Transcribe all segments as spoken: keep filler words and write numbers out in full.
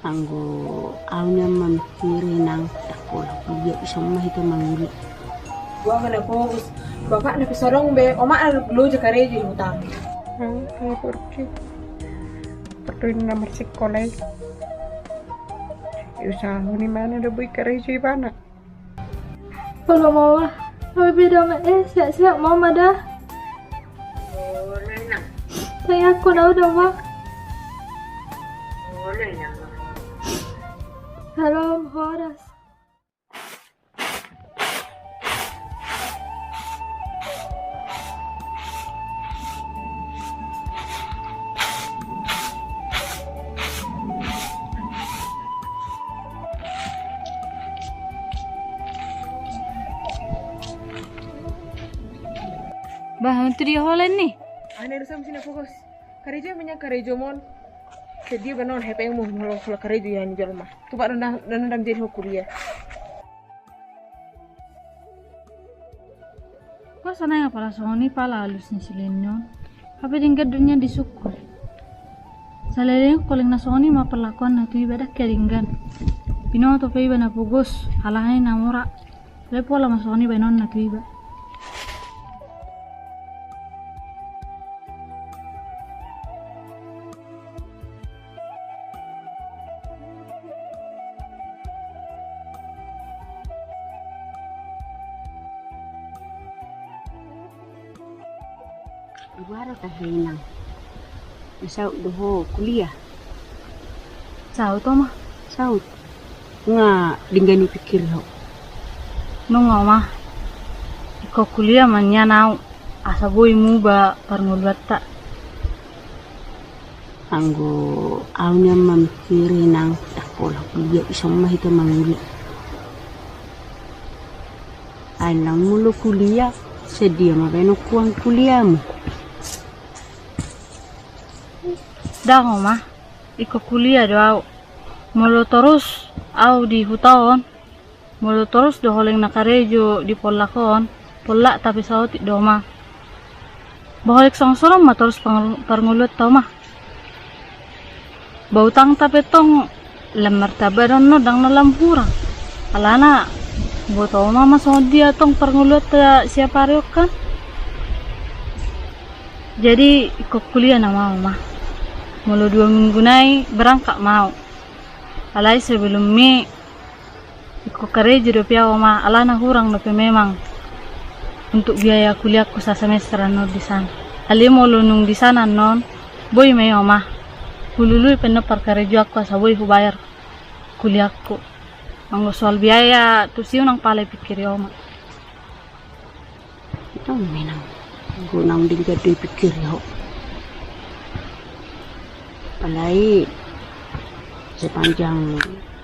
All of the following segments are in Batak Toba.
Anggo au nian mamikiri nang, ndang pola kuliah, ison ma hita mangula. Boha ma na fokus. Bapakna pe so adong be, omakna loja karejo di huta. Au pe porti. Porti na marsikola i. Diusahahon imana do boi karejo ibana. Olo ma, Oma. Au pe da, Oma, eh, sehat-sehat ma, Oma, da. Olo, Inang. Tangiangkon au da, Oma. Olo, Inang. Halo, Om, horas. Bah, on tu dia holan ni? Aha na do sam sina fokus. Karejo ma nian karejomon. Sedia banon hepengmu molo, molo karejo ia ni jolma. Tupa do na, na, na, na jadi ho kuliah. Boasa naeng apala songon i pala alus ni silehon on. Hape denggan do nian disungkun. Saleleng holan na songon i ma perlakuanna tu iba, ndang hea denggan. Binoto pe iba na pogos, alai na mora. Alai pola ma songon i baenonna tu iba. Boha do tahe, Inang? Saut do ho kuliah? Saut, Oma. Saut. Nunga denggan hupikiri ho? Nunga, Oma. Ingkon kuliah ma nian au. Asa boi muba parngoluanta. Anggo au nian mamikiri, Inang, ndang pola kuliah, ison ma hita mangula. Ai nang molo kuliah, sedia ma baenon uang kuliahmu? Ndang, Oma. Ingkon kuliah do au. Molo torus au di huta on, molo torus do holan na karejo di pollak on, pollakta pe saotik do, Oma. Ba holan songon on ma torus par-, parngoluanta, Oma. Ba utangta pe tong lam martamba do annon, ndang na lam hurang. Alana boto, Oma, ma songon dia tong parngoluanta siap ari on kan. Jadi ingkon kuliah nama au, Oma. Molo dua minggu nai berangkat ma au. Alai sebelum i ingkon karejo dope au, Oma, alana hurang dope memang untuk biaya kuliahku sasemester annon di sana. Alai molo nunga di sana annon, boi ma i, Oma. Hulului pe annon parkarejoanku asa boi hubayar kuliahku. Anggo soal biaya tusi, unang pala hupikiri, Oma. Ito memang, anggo naung denggan do hupikiri ho. Apalagi sepanjang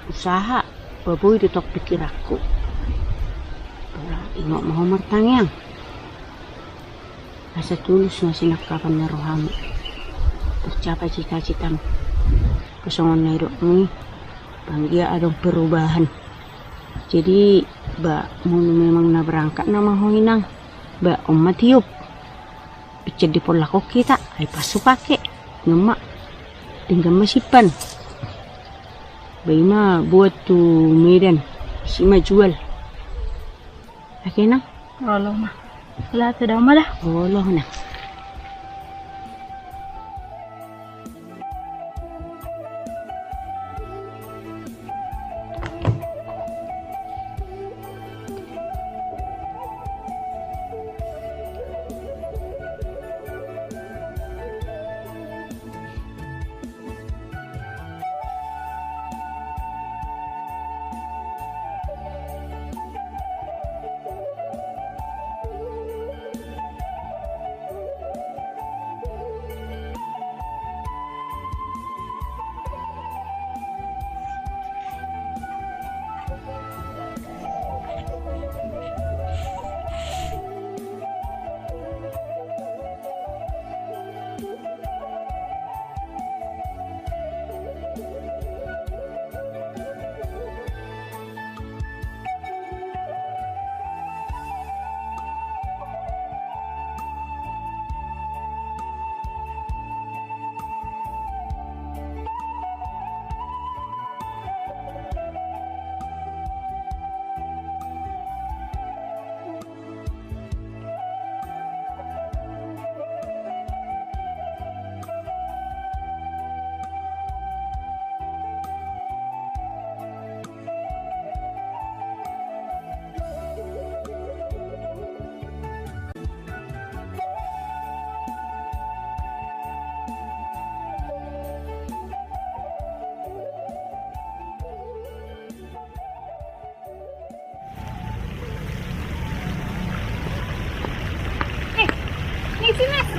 usaha, ba boi do tong pikiranku. Ingot ma ho martangiang. Asa tulus ma sinangkapan ni rohamu. Tercapai cita-citamu. Songon na nidokmu i, panggia adong perubahan. Jadi, ba, molo memang na berangkat nama ho, Inang, ba, on ma tiup. Piccen di pollak on hita, ai pas hupake. Nunga ma, denggan ma simpan. Ba i ma buat tu Medan, si ma jual. Ake, Inang? Olo ma. Laho da, Oma, da. Olo, Inang.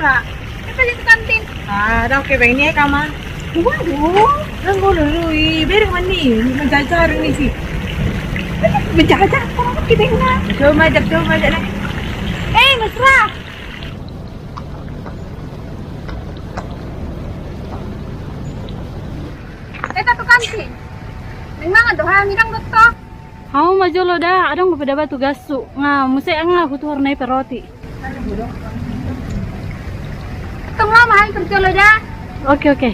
Pak, kita jadi kantin. Ah, dah oke, Bang. Ini ya, Kama. Waduh, nang ngolu lu, i, bereng mani, menjajar ini sih. Menjajar, kok kita ini? Coba aja, coba aja, nah. Eh, mesra. Eh, satu kantin. Memang ada hal yang bilang dokter. Hamu ma jolo da, adong dope daba tugashu. Nga muse nga hutuhor nai pe roti. Tong ma, hai, kerja lo da. Oke, oke.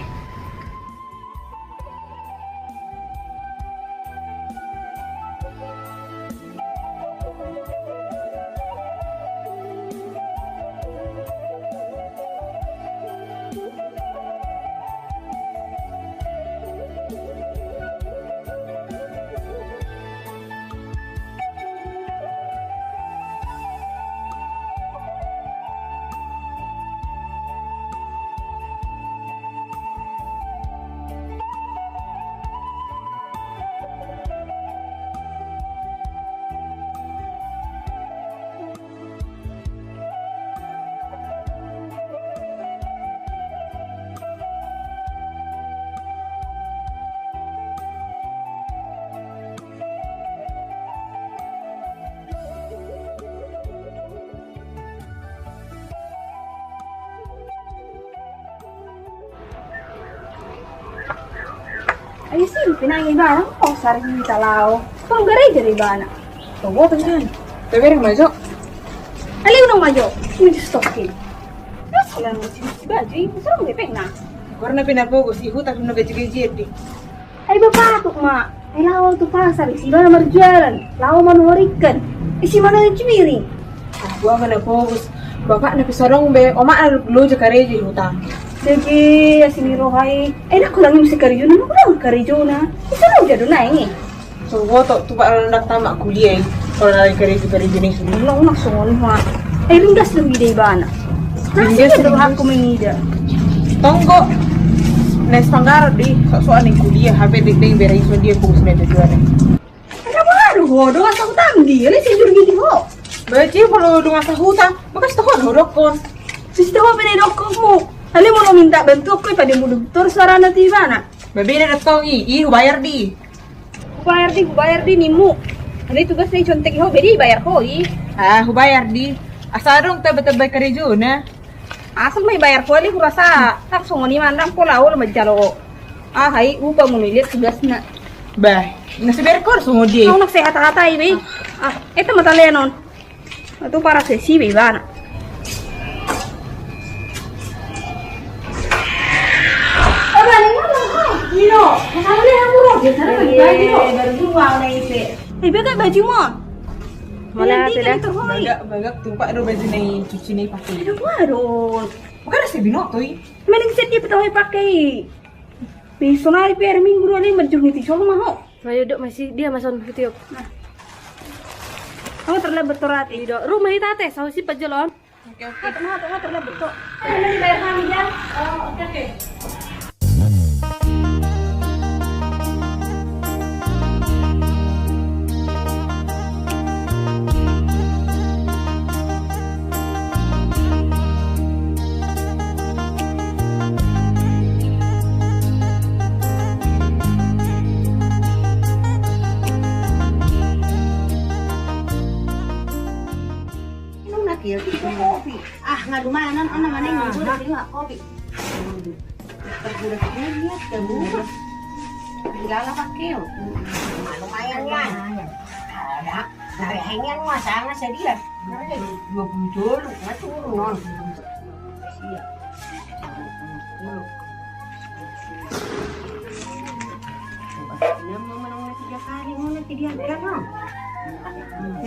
Ai si, pinangi barang, oh, sari hita laho. Tong gareja do ibana. Tong boto kan. Tabereng ma jo. Ali unang ma jo. Ini stokin. Terus kalau mau sini si baju, ini serem deh, pengen. Karena pinapogos, i huta, pinapogos gaji-gaji deh. Ai bapakku ma, ai laho tu pasar, isi ibana marjualan, laho manuhor ikan, isi manuhor juiri. Ah, buang na pogos. Bapakna pe so adong be, omakna loja karejo di huta. Dege, asi ni roha i. Eh, dak ulangi muse karejona, na ulang karejona. Ise loja do naeng i. So boto tu pak, lalu ndak tamat kuliah i. Kalau lagi karejo, karejo ni sudah. Ulang, ulang songon ma. Eh, ringgas do mida ibana. Ringgas do hakku mangida. Tonggo. Nes panggaro di, sok-sokan di kuliah, hape dek dek bere iso dia fokus na tujuan. Ada baru ho, dongan sahutam dia, le sejur gitu ho. Baca kalau dongan sahutam, bakas toho ho dokkon. Terus toho pede dokkonmu. Ale mau minta bantu aku pada mudu terus sarana tu ibana. Babena dokkon i, i hubayar di. Hubayar di, hubayar di nimu. Ini tugas ni contek ho, bedi bayar ho i. Ah, hubayar di. Asa dong tebe-tebe karejo na. Asal ma ibayar ho ale hurasa. Langsung ni mandang pola ol majalo. Ah, hai upa mulu lihat tugasna. Bah, nasi berkor semua dia. Kau nak sehat hata i be. Ah, itu mata lenon. Itu para sesi be ibana. Ino, masalah ni aku roh, biasanya bagi-bagi roh. Baru dua na ise. Eh, beda baju mo. Malah tidak. Bagak, bagak tupak do baju na cuci na pakai. Aduh, waduh. Bukan ada si binoto i. Mending sedih petawai pakai. Di sonari pe hari Minggu dua lima jurung itu solo maho. Mayo dok masih dia mason hutiop. Nah. Kamu terlambat torati. Ido, rumah hita teh, sausi pajolon. Oke, oke. Ngatur, ngatur, ngatur, ngatur, ngatur. Ayo, nanti bayar kami, ya. Oh, oke, oke. Nuna kio, kio kopi. Ah, nga dumanan, ona maneng, nga kopi. Tergudak kulit, ya, Bu. Tinggal apa, kio? Lumayan, kan? Ada. Dari hanya masa nggak sedia. Dua puluh dulu, nggak turun, non. Iya.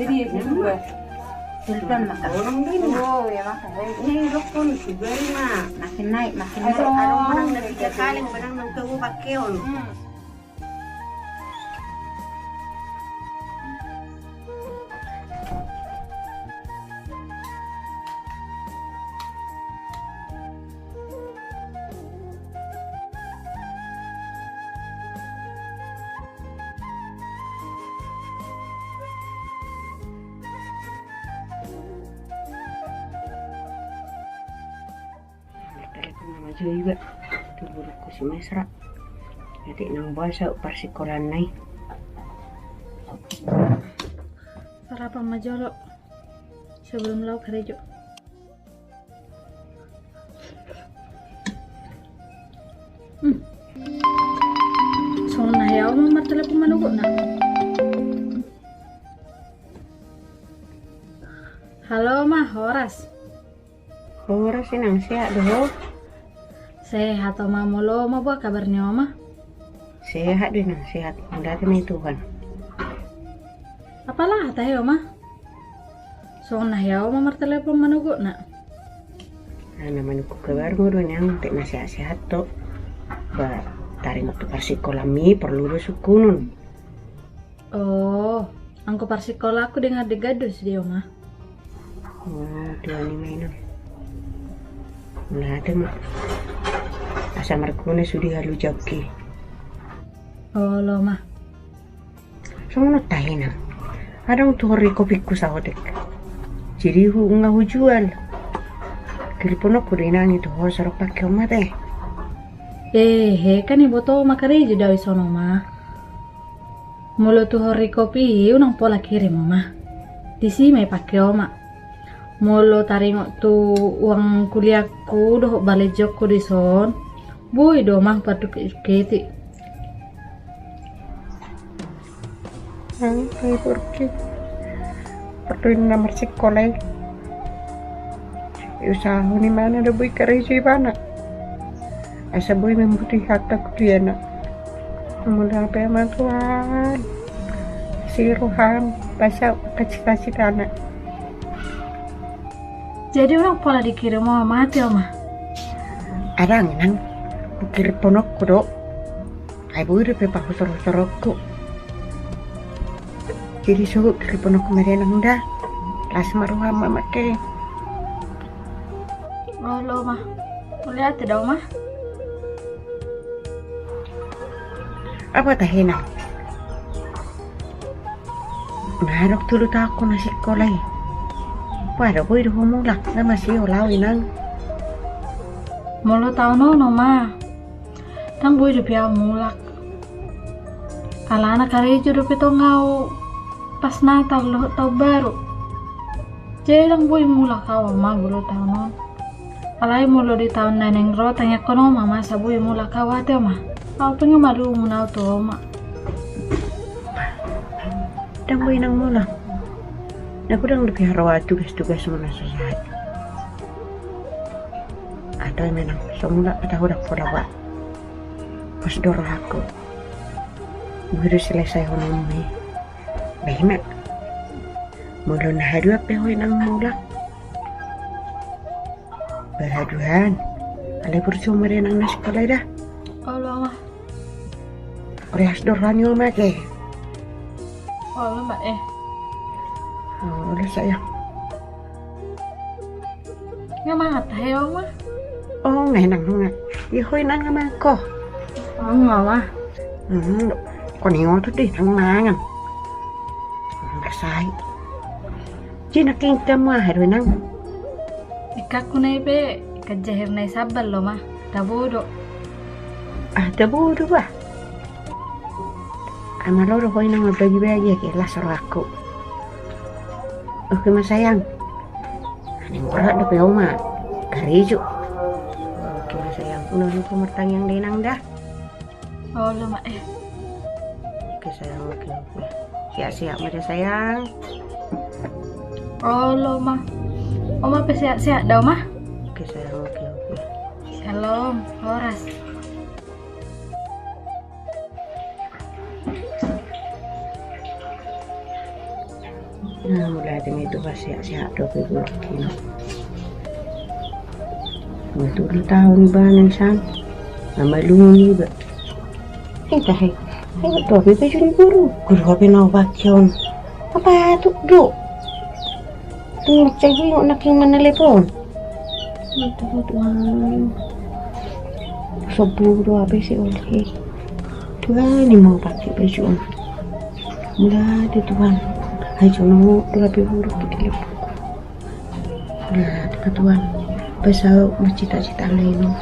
Jadi, ya, sudah. Sultan makan. Orang dulu. Oh, ya, makan. Ini dokter sudah, nah. Makin naik, makin naik. Aduh, orang udah tiga kali, orang nang tahu pakai, on. Hmm. Maju iba tu gurungku si Mesra. Nanti nang boasa parsikolaan nai. Sarapan ma jolo sebelum laho karejo. Hmm. Songon na hea oma martelepon manogotna. Halo ma, horas. Horas inang, sehat do ho? Sehat oma, molo oma boha kabar ni oma? Sehat do inang, sehat. Mauliate ma di Tuhan. Apala tahe oma? Songon na hea oma martelepon manogotna. Ana manungkun kabarmu do inang, tek na sehat-sehat do. Ba taringot tu parsikolaan mi porlu do sungkunun. Oh, anggo parsikolaan ku dengar-dengar do sude oma. Oh, tuani ma inang. Mauliate ma. Asa marguna sude halujaonki. Olo ma. Songon on tahe inang. Adong tuhor ni kopingku saotik. Jadi hu nga hujual. Telepononku do inang i tu ho, so ro pake oma te. Ehe, kan iboto ma karejo do au i son oma. Molo tuhor ni kopi i unang pola kirim oma. Disi ma i pake oma. Molo taringot tu uang kuliahku dohot balejonku dison, boi do oma huparduketduketi. Ai, ai, Burki. Porlu inna marsikola i. Diusahahon ibana do boi karejo ibana. Asa boi mambutuhi hata kuliahna. Mauliate ma Tuhan. Si roham, pasa angka cita-citana. Jadi unang pola dikirim oma te oma. Adong inang, hukirimonku do. Ai boi dope pahusorhusoronku. Jadi sogot hukirimonku ma da inang da. Las ma roham mamake. Olo ma. Mauliate da oma. Apa tahe inang? Nga adong tolu taonku na sikola i. Boha do, boi do ho mulak? Nga masihol au inang. Molo taon on oma, ndang boi dope au mulak. Alana karejo dope tong au pas Natal dohot taon baru. Jadi ndang boi mulak au oma molo taon on. Alai molo di taon na naeng ro, tangiangkon oma ma asa boi mulak au, ate oma. Au pe nga malungun au tu oma. Ndang boi inang mulak. Nga godang dope haroa tugas-tugasmu na so sahat. Antong ma inang, so mulak pe tahu, ndang pola ba. Pos do rohangku. Boi do selesaihononmu i. Bahen ma. Molo na haduan pe ho inang mulak. Ba haduan. Alai burju ma da inang na sikola i da. Olo ma. Olo, las do roha ni oma ate. Olo ma e. Olo sayang. Nga mangan tahe oma? O nga inang, nga. Ia ho inang nga mangan ho. O nga ma. Hmm, ho ni oto di inang mangan. Marsai. Jadi na ingkon hamu aha do inang? Ingkon hona i pe, ingkon jahe na i sambal do ma. Tabo do. Ah, tabo do ba. Ai malo do ho inang mambagi-bagi, ate, las rohangku. Oke ma sayang. Naeng borat dope oma karejo. Oke ma sayang. Unang lupa martangiang da inang da. Olo ma e. Oke sayang, oke, oke. Sehat-sehat ma da sayang. Olo ma. Oma pe sehat-sehat da oma. Oke sayang, oke, oke. Shalom, horas. Nah, mauliate ma i tu ho, sehat-sehat dope Burki. Nga tolu taon ibana i san. Nga malungun iba. Ita he. Ai nga tua pe baju ni guru. Guru, aha pe na hupake on? Apa tu do? Tung cai ingot nangkin manalepon. Aduh, Tuhan. Sobu do hape si Olhe. Tuhan, i ma hupake baju on. Mauliate Tuhan. Ai songon do hape buruk tu telepon. Mauliate ma Tuhan. Pasa au marcita-cita lain on.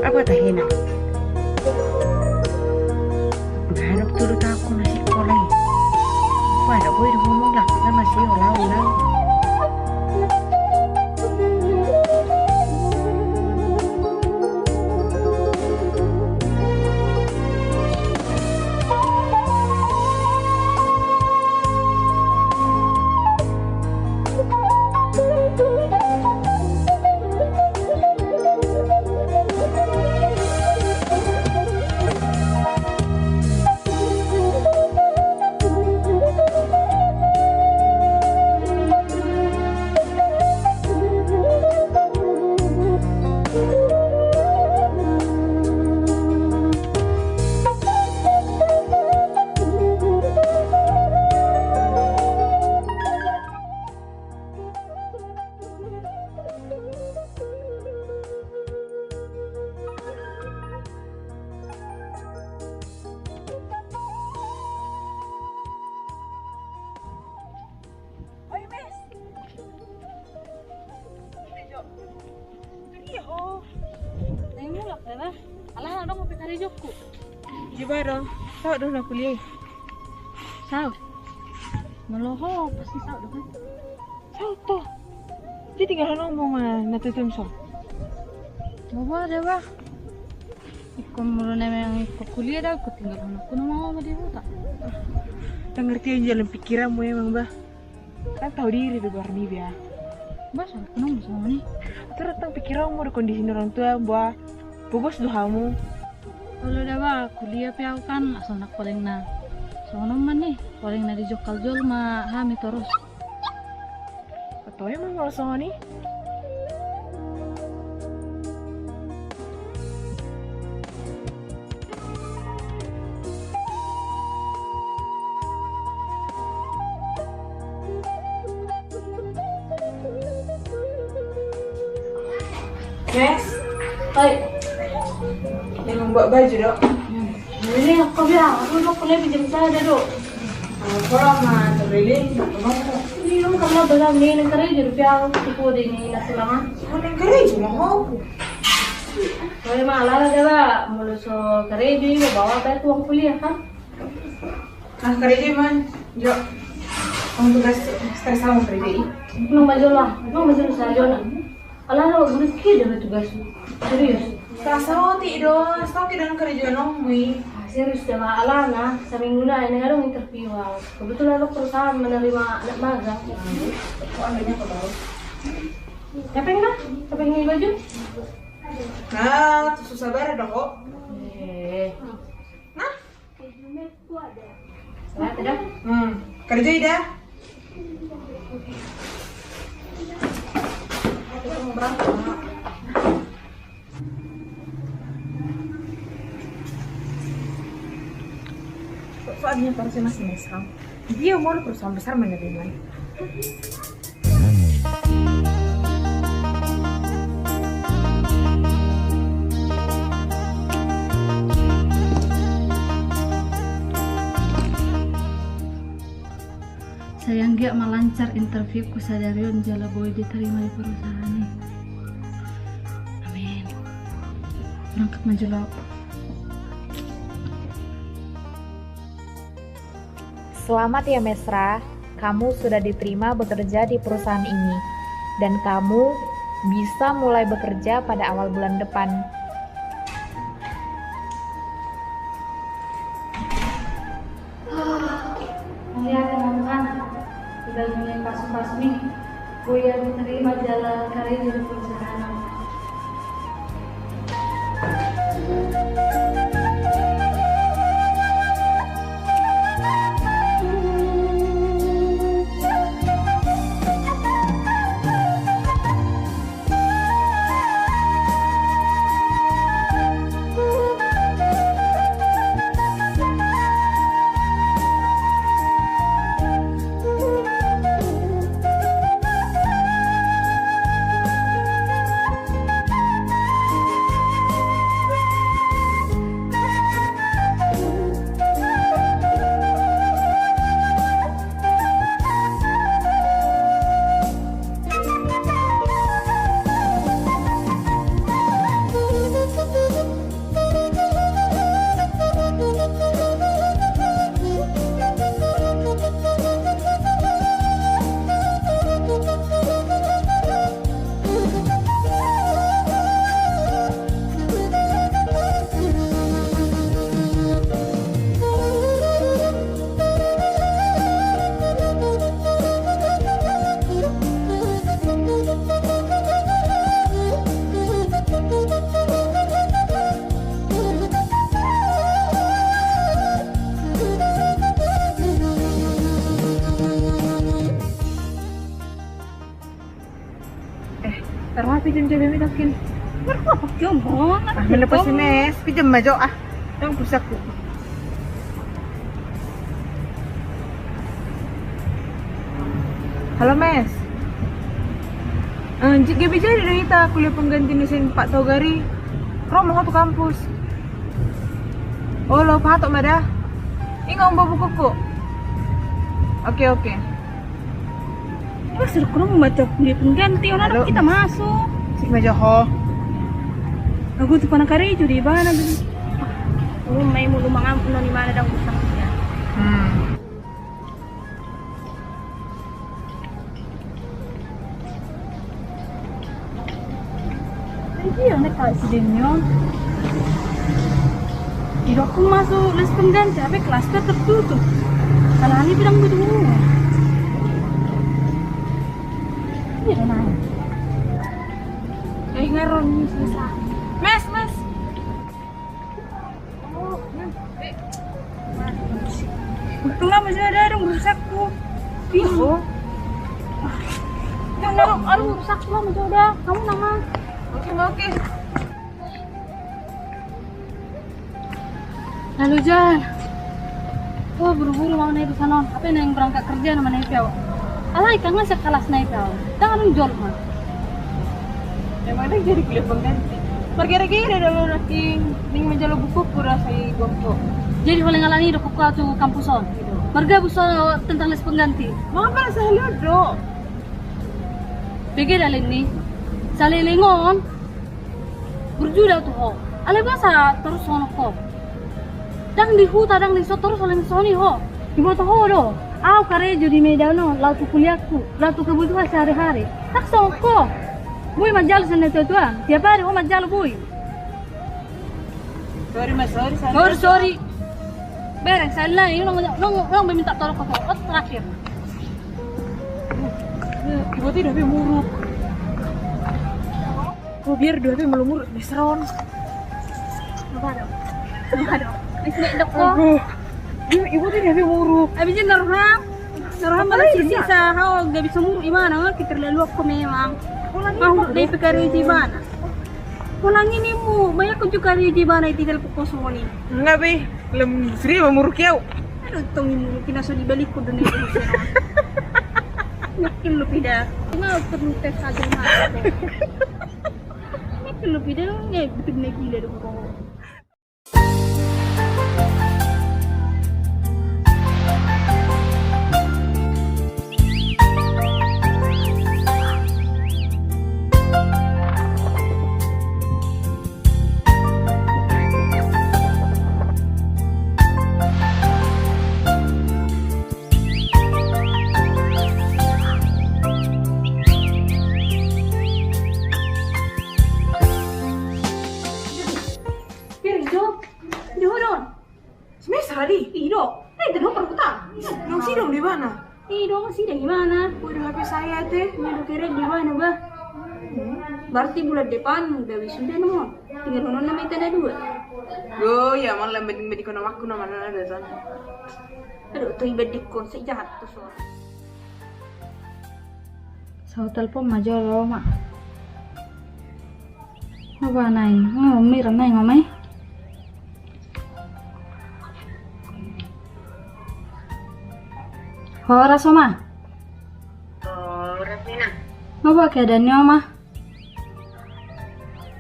Apa tahena? Baru turu taku nasi kolai. Pada boy di ngomong lah, nama si olah-olah. Oi, Mes. Karejo. Itu dia, oh. Naeng mulak, ya, Bah? Alah, adong pe karejoku. Jiba do, saut do na kuliah i. Saut? Molo ho, pasti saut do, kan? Saut, toh. Jadi tinggal ho ma na tutu son. Boha da, Bah. Ingkon molo na memang ingkon kuliah da, ingkon tinggal ho ma di huta. Ndang ngerti au jala pikiranmu emang, Bah. Kan tahu diri do, Bah, nian, Bah. Bah, songon i, songon i. Atur tentang pikiranmu do, kondisi ni orang tua, Bah. Pogos do hamu. Olo da, Bah, kuliah pe au kan, asal ndang paling na songon on ma nian, paling na dijongkal jolma hami torus. Atau emang molo songon i? Mes. Oi. Ini membuat baju dong. Ini aku bilang, aku udah kuliah pinjam saya ada dong. Kalau ma terlele, nggak kemana. Ini dong, kalau bilang ini nang karejo di piang, tipu di ini nasi lama. Oh, nang karejo mau aku. Kalau malah ada, Bah, molo so karejo, Bah, bawa bae uang kuliah kan. Nah, karejo man, jo. Uang tugas, stres sama karejo i. Nang majalah, nang majalah sajo na. Ala ala, guru ki da tugas. Serius. Kasau ti do, kasau ki do karejo nang mui. Ah, serius da, Bah, ala na, seminggu na ini ada interview. Kebetulan lo perusahaan menerima anak magang. Kau ambilnya ke bawah. Siapa yang dah? Siapa yang baju? Nah, tuh susah banget dong kok. Eh. Nah. Salah, tidak? Hmm. Kerja, Ida. Soalnya perusahaan masih mesra. Dia mau perusahaan besar mana dia main? Sai anggiat ma lancar interviewku sadari on jala boi diterima di perusahaan i. Amin. Berangkat ma jolo. Selamat ya, Mesra, kamu sudah diterima bekerja di perusahaan ini, dan kamu bisa mulai bekerja pada awal bulan depan. Mauliate ma Tuhan, sudah mulai pasu-pasu ni. Boi ahu diterima jala karejo di perusahaan. Eh, taruh api jam jaga mi takin. Taruh apa jam? Ah, melepas si Mes, pinjam aja ah. Dong pulsaku. Halo Mes. Eh, jik gabe jadi do hita kuliah pengganti ni sian Pak Togar i. Ro ma ho tu kampus. Olo, pahatop ma da. Ingot umbahen bukuku. Oke, oke. Wah, sudah kurang macam kuliah pengganti, orang halo. Hita masuk. Sik ma jo ho. Aku tu panakarejo di mana tu. Umum mai mulu mangampun non di mana dang usah. Hmm. Iya, nek kau si Denyo. Tidak aku masuk les pengganti, tapi klaster tertutup. Kalau ini bilang begitu. Iya, nanya. Eh, ngaron, susah. Mes, mes. Untung lama sudah ada dong rusakku. Iya. Aduh, aduh, rusakku lama sudah. Kamu nama? Oke, oke. Lalu Jan. Oh, buru-buru mau naik di sana. Apa yang berangkat kerja nama naik kau? Alai kan ngasih kelas naik kau. Tangan jol mah. Emang na jadi kuliah pengganti. Margere-gere do ho nangkin, naeng manjalo bukuku rasa i gompo. Jadi ho leng alani do ho tu kampus on. Margabus ho tentang les pengganti. Mama sahali on do. Bege da leng ni. Saleleng on. Burju do ahu tu ho. Alai boasa torus songon on ho. Dang di huta, dang di son, torus leng songon i ho. Diboto ho do, ahu karejo di Medan on, laho tu kuliahku, laho tu kebutuhan sehari-hari. Dang songon ho. Boi manjalo sian natuatuan, tiap ari ho manjalo boi. Sorry mas, sorry, sorry. Sorry, sorry. Bereng, sahali nai, nong, nong, nong be minta tolong ho tu ho. Oh, terakhir. Diboto i do H P muruk. Ho biar do H P molo muruk, mesron. Apa do? Apa do? Is nek dok ho. Aduh. Diboto i do H P muruk. Abis itu na roham. Na roham malah sisi sa ho, nggak bisa muruk, imana, kita terlalu aku memang. Mau deh pekarejo imana. Ulang ini mu, banyak kunjung karejo imana itu telepon kosong ini. Enggak be, lem seri mamuruk yau. Aduh, tong ini mungkin langsung dibalik kudu nih. Makin lu pindah. Cuma perlu tes aja mah. Makin lu pindah, ya, bikin lagi lah dong. Waduh, H P saya teh, ini udah keren di mana, Bah? Berarti bulan depan udah wisuda, no? Tinggal honon nama kita na dua. Oh iya, malah banding-bandingkon nama aku nama nana ada sana. Aduh, tuh ibandingkon, sejak tuh soal. Saut telepon ma jolo ma. Apa nai? Ngomir nai ngomai. Horas, Oma. Horas, Inang. Apa keadaannya, Oma?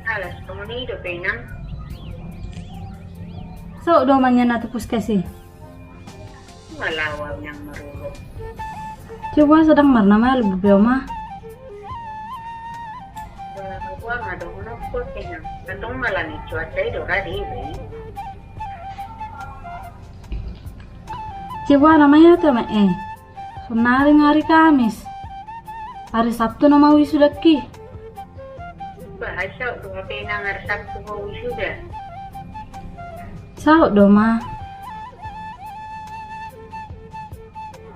Alas, kamu ni dope, Inang. Saut do, Oma, nian na tu puskes i. Malawa nang marulo. Coba sedang marna ma lu bebe, Oma. Wah, wah, ngadong nokko tenang. Katong malam ni cuaca i do radi, be. Coba namanya tu, Mak, eh. Sonari hari Kamis. Hari Sabtu nama wisudaki. Bah, saut do hape nang hari Sabtu ho wisuda. Saut do, Ma.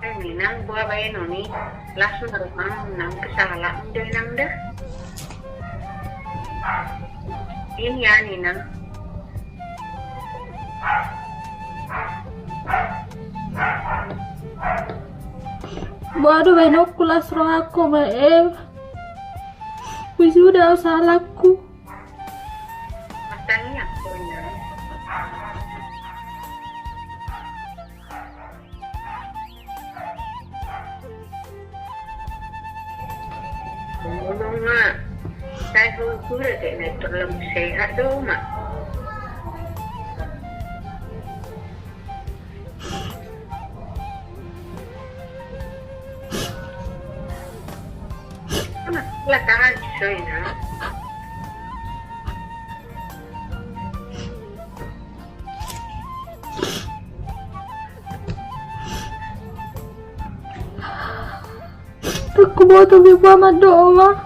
Eh, Inang, boa baenon i, las ma roham, nang kesalahan da, Inang, da. Ini ya, Inang. Boa do baenonku, las rohangku, ma, eh. Wisuda, au salahku. Ngomong ma, saya sudah kayak naik terlalu sehat dong, Mak. Lah, tahan, soy, nah. Aku mau tuh, Beb, amat doa.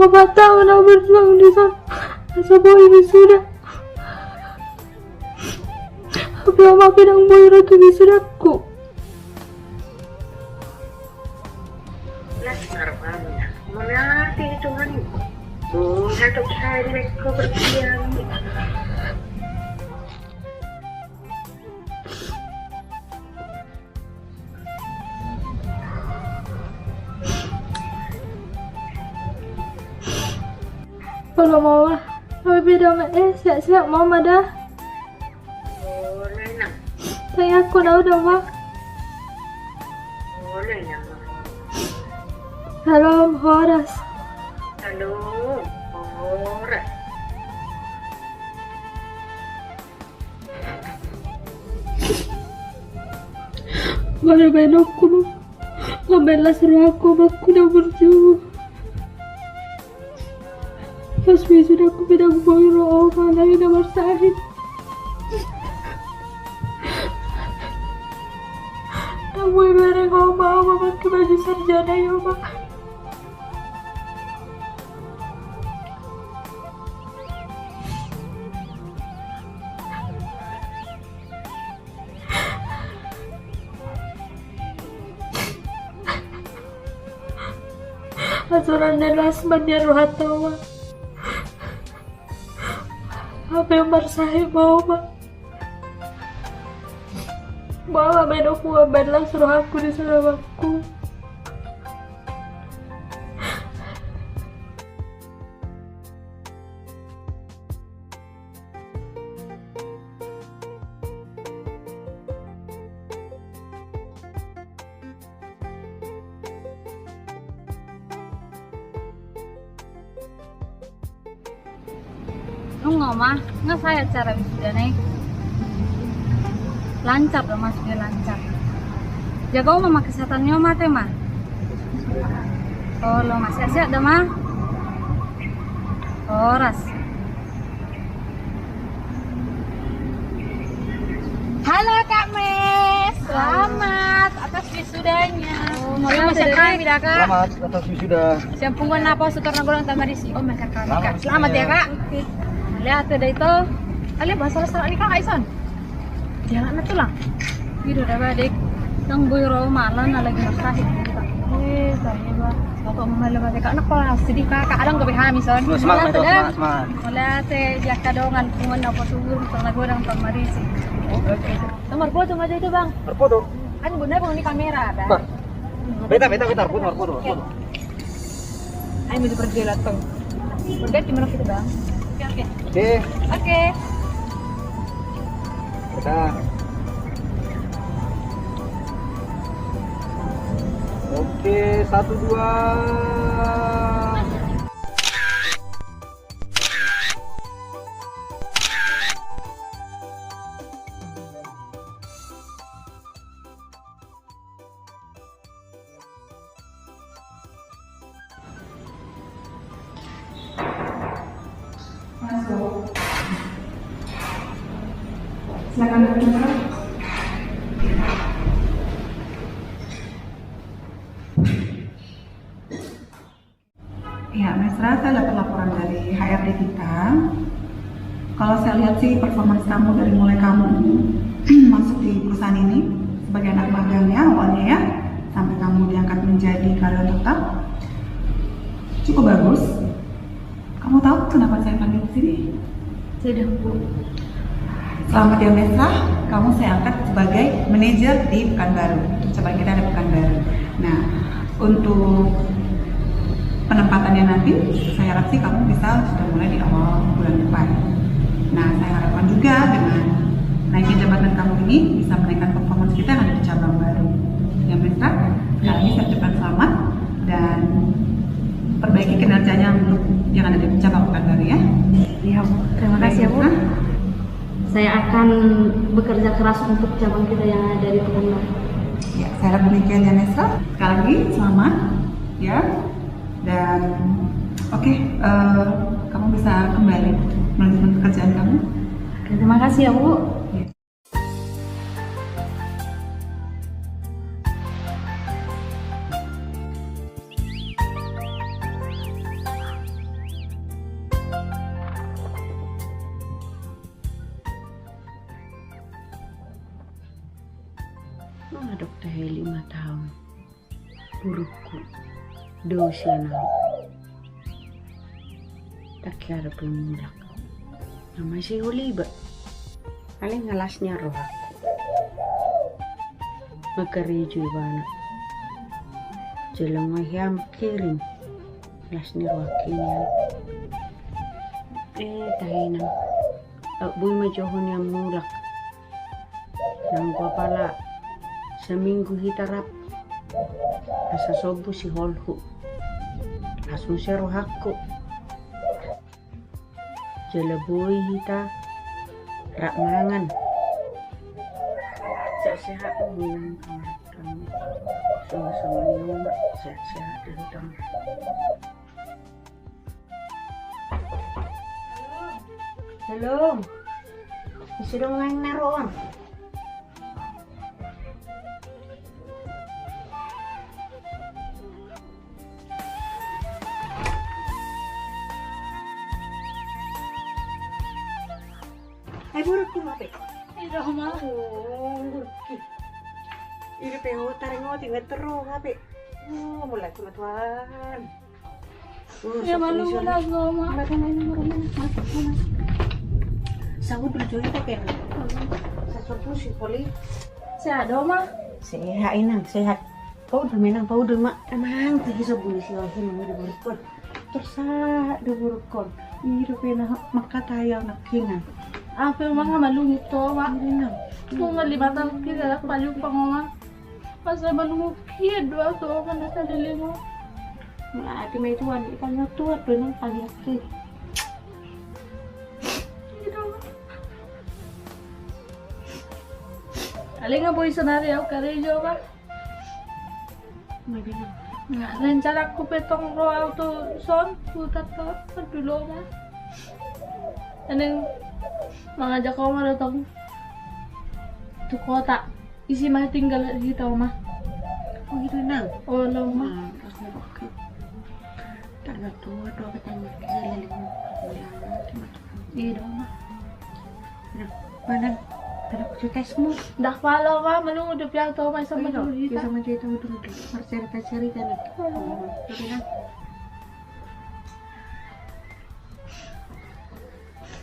Bapak tahu nak berjuang di sana. Asa boy wisuda. Tapi ama pinang boy ratu wisudaku. Las ma roham, Inang. Mengerti Tuhan. Tuhan tetap saya di mereka berdiam. Olo, Ma. Tapi beda, Ma, eh, sehat-sehat, Ma, Ma, da. Olo, Inang. Tanya aku, na udah, Ma. Olo, Inang. Halo, horas. Halo, horas. Boa do baenonku, Ma. Mambaen las rohangku, Ma, aku na burju. Pas wisuda aku pinang boy ro oma, alai na marsahit. Namu ibereng oma, oma pakai baju sarjana i, Oma. Asa las ma nian rohanta, Oma. Hape marsahit ma, Oma. Boa ma baenonku mambaen las rohangku di son amangku. Nunga, Oma, nga sae acara wisuda na i? Lancar do, Ma, sude lancar. Jaga, Oma, ma kesehatan ni Oma ate, Ma. Olo, Ma, sehat-sehat da, Ma. Horas. Halo, Kak Mes. Halo. Selamat atas wisudanya. Oh, mauliate, Kak. Selamat atas wisuda. Sian Pungguan Napo, Sutor Nagorang, Tamarisi. Oh, masa kami, Kak. Selamat ya, Kak. Oke. Mauliate da ito. Alai boha salah-salah ni Kakak ison? Dia anak tulang. Gitu dah, Badek. Tang boy ro oma, alana lagi marsahit. Eh, tahe, Bang. Bapak mamalu mate kak, nak pas sedih kakak, adong gabe hami son. Semangat, semangat, semangat. Mauliate di angka dongan, punguan na pasubur, tong na godang, tong marisi. Oke. Nomor foto nggak ada itu, Bang? Nomor foto? Kan bunda, Bang, ini kamera, Bang. Bang. Beta, beta, beta, foto, foto, foto. Ayo, menuju perjalanan. Berarti mana kita, Bang? Oke, oke. Oke. Oke. Beta. Oke, satu, dua. Masuk. Silakan duduk, Mas. Ya, Mesra, saya dapat laporan dari H R D kita. Kalau saya lihat sih, performance kamu dari mulai kamu masuk di perusahaan ini sebagai anak magang ya, awalnya ya, sampai kamu diangkat menjadi karyawan tetap, cukup bagus. Kamu tahu kenapa saya panggil ke sini? Tidak, Bu. Selamat ya, Mesra, kamu saya angkat sebagai manajer di Pekanbaru. Untuk cabang kita ada Pekanbaru. Nah, untuk penempatannya nanti, saya harap sih kamu bisa sudah mulai di awal bulan depan. Nah, saya harapkan juga dengan naiknya jabatan kamu ini bisa menaikkan performance kita yang ada di cabang baru. Ya, Mesra, sekali lagi saya ucapkan selamat dan perbaiki kinerjanya untuk yang ada di cabang Pekanbaru ya. Iya, Bu. Terima kasih ya, Bu. Baik, Mesra. Saya akan bekerja keras untuk cabang kita yang ada di Pekanbaru. Ya, saya harap demikian ya, Mesra. Sekali lagi, selamat ya. Dan oke, eh, kamu bisa kembali melanjutkan pekerjaan kamu. Oke, terima kasih ya, Bu. Ya. Adong tahe lima taon burukku, dao sian ahu. Ndang hea dope mulak. Na masihol iba. Alai nga las nian rohangku. Mangkarejo ibana. Jala nga hea mangkirim. Las ni rohangki nian. Eh, tahe inang. Aut boi ma jo ho nian mulak. Nanggo apala saminggu hita rap, asa sombu siholhu. Las muse rohangku. Jala boi hita rap mangan. Sehat-sehat, Inang. Sama-sama ni, Inang. Sehat-sehat, Inang. Belum. Disi do naeng na ro on. Ai, borukku ma pe. Ida ma. Oh, borukki. Ida pe ho taringot inget ro ma pe. Oh, mulai sama Tuhan. Ya, malu lah, gua mah. Saud dulu, Joy, tak kira. Saya suruh si Poli. Sehat do, Ma? Sehat, Inang, sehat. Paudur ma, Inang, paudur ma. Emang tadi so buni si Ohin, mau di borukon. Terus sa di borukon. Iro pena maka tayau nak kingan. Apa emang malungi to, Ma? Inang. Mau ngali batang kira palu pangoma. Pas saya malungi kira dua to, mana tadi lima. Mati mai tuan, ikan nyotuat dengan pagi. Alai nga boi sonari au karejo, Pak. Nga rencana ku pe tong ro au tu son, tu tato, tu loma. Eneng mangajak au ma do tong tu kota. Isi ma tinggal hita, Oma. Oh, gitu, Nang. Oh, lo, Ma. Nah, oke, oke. Tanggal dua, dua ke tanggal tiga, lima. Iya, dong, Ma. Nah, mana? Tadi aku Bekasmu. Dah pala ma, melu udah pial tau ma sama dulu hita. Sama dia tau dulu. Bercerita-cerita nih. Sorry, nah.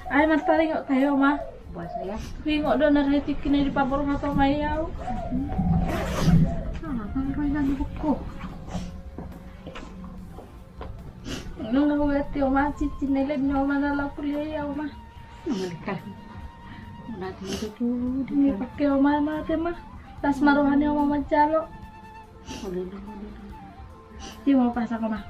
Ai martaringot tahe, Oma. Boasa ya? Ringot do na retik kini di pabor mata mai au. Ah, kan kau yang buku. Nung aku ganti, Oma, cincin nelet ni Oma na laku liai ya, Oma. Melihat. Nanti itu tuh ini pakai Oma mate ma. Tas marohani Oma manjalo. Dia mau pasang, Oma.